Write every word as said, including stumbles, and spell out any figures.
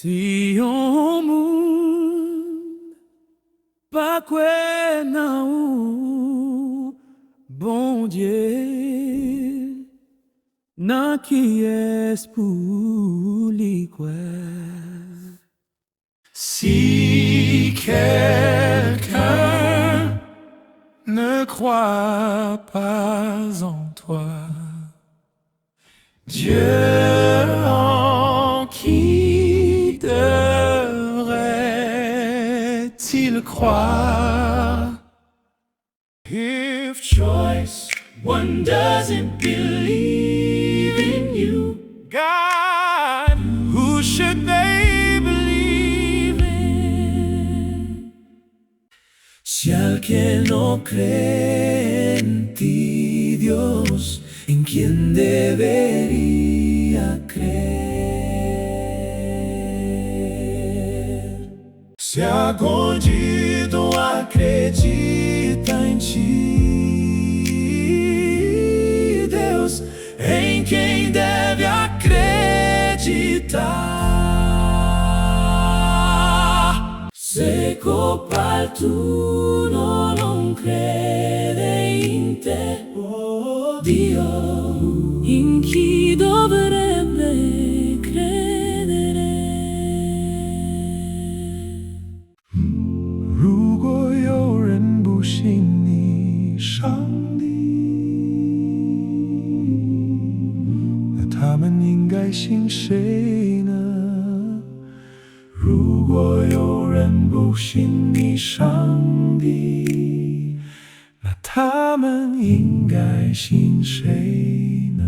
Si yon moun pa kwè nan ou, Bondye, nan kiyès pou li kwè? Si quelqu'un ne croit pas en toi, Dieu, en qui devrait-il croire? If choice one doesn't believe in you, God, who should they believe in? Si alguien no cree en ti, Dios, ¿en quién debería creer? Si algún día no acredita en ti, Dios, ¿en quién debe acreditar? Se kopartu no lo crede inte, oh Dios, ¿en quién debería creer? 如果有人不信你上帝，那他们应该信谁呢？ 如果有人不信你上帝，那他们应该信谁呢？